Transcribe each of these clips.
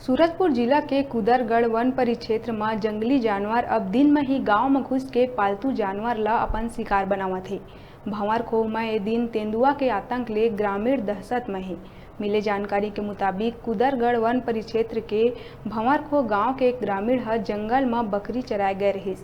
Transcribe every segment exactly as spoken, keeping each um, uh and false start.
सूरजपुर जिला के कुदरगढ़ वन परिक्षेत्र म जंगली जानवर अब दिन म ही गांव म घुस के पालतू जानवर ल अपन शिकार बनावत हे। भंवरखोह म ए दिन तेंदुआ के आतंक ले ग्रामीण दहशत म हे। मिले जानकारी के मुताबिक, कुदरगढ़ वन परिक्षेत्र के भंवरखोह गांव के एक ग्रामीण ह जंगल म बकरी चराए गए रहिस।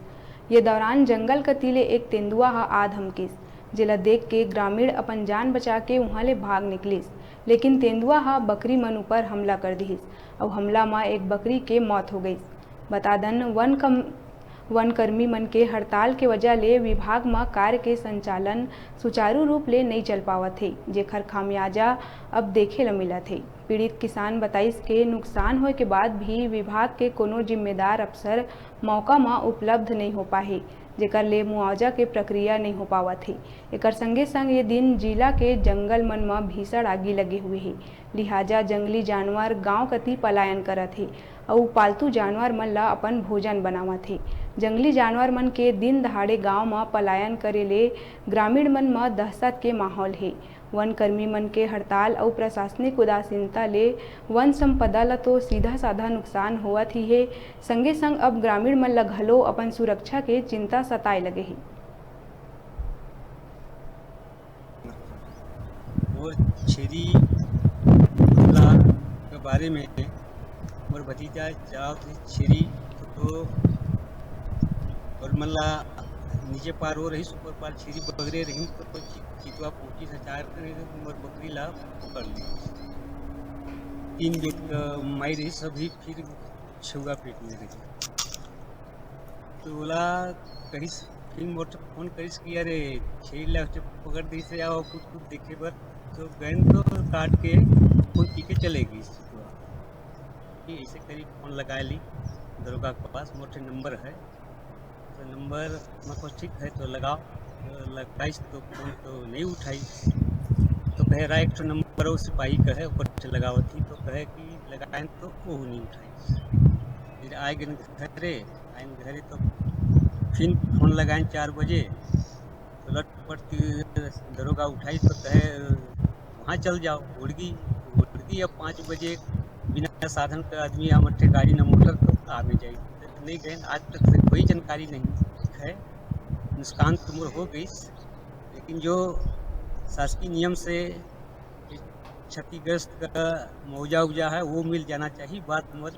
ये दौरान जंगल कति ले एक तेंदुआ ह आ धमकिस, जेला देख के ग्रामीण अपन जान बचा के उहां ले भाग निकलिस, लेकिन तेंदुआ ह बकरी मन ऊपर हमला कर दिहिस। अउ हमला म एक बकरी के मौत हो गइस। बता दन, वन कम-, वनकर्मी मन के हड़ताल के वजह ले विभाग म कार्य के संचालन सुचारू रूप ले नइ चल पावत हे, जेखर खामियाजा अब देखे ल मिलत हे। पीड़ित किसान बताइस के नुकसान होय के बाद भी विभाग के कोनो जिम्मेदार अफसर मौका म उपलब्ध नइ हो पाहे, जेकर ले मुआवजा के प्रक्रिया नइ हो पावत हे। एकर संगे संग ये दिन जिला के जंगल मन म भीषण आगी लगे हुए हे, लिहाजा जंगली जानवर गांव कति पलायन करत हे अउ पालतू जानवर मन ल अपन भोजन बनावत हे। जंगली जानवर मन के दिन दहाड़े गांव म पलायन करे ले ग्रामीण मन म दहशत के माहौल हे। वन कर्मी मन के हड़ताल अउ प्रशासनिक उदासीनता ले वन संपदा ल तो सीधा-साधा नुकसान होवत ही हे, संगे-संग अब ग्रामीण मन ल घलो अपन सुरक्षा के चिंता सताए लगे हे। मोर छेरी ला के बारे में मोर भतीजा जावत रहिस छेरी, तो और मन ला नीचे पार हो रहिस, ऊपर पार छेरी बगरे रहिन, तो कोई चि-, चितवा पहुंचिस अचार करे, तो मोर बकरी ला पकड़ ली। तीन बेट, अ, माई रहिस, अभी फिर छुआ पेट में रहिस। तो ओला कहिस, फिर मोर फोन करिस कि अरे छेरी ला उसने पकड़ दिस हे, आओ कुछ कुछ देखे बर। तो गएन तो काट के खून पी के चले गइस। कि ऐसे करी फोन लगा ली दरोगा के पास, मोर ठे नंबर है, तो नंबर मतलब ठीक है तो लगाओ। तो लगाइस तो फोन तो नहीं उठाइस, तो कहे रहा एक ठो नंबर वो सिपाही का है, ऊपर से लगावत ही, तो कहे कि लगाएन तो वो नहीं उठाइस। फिर आए गए घरे, आए घरे तो फिर फोन लगाएन चार बजे, तो लटपट के दरोगा उठाइस तो कहे वहाँ चल जाओ, उड़गी, उड़गी अब पाँच बजे बिना साधन का आदमी या मट्ठे गाड़ी न मोटर तो आ में जाई। तो नहीं गए, आज तक से कोई जानकारी नहीं है। नुकसान तो मोर हो गइस, लेकिन जो शासकीय नियम से क्षतिग्रस्त का मुआवजा उवजा है वो मिल जाना चाहिए, बात मोर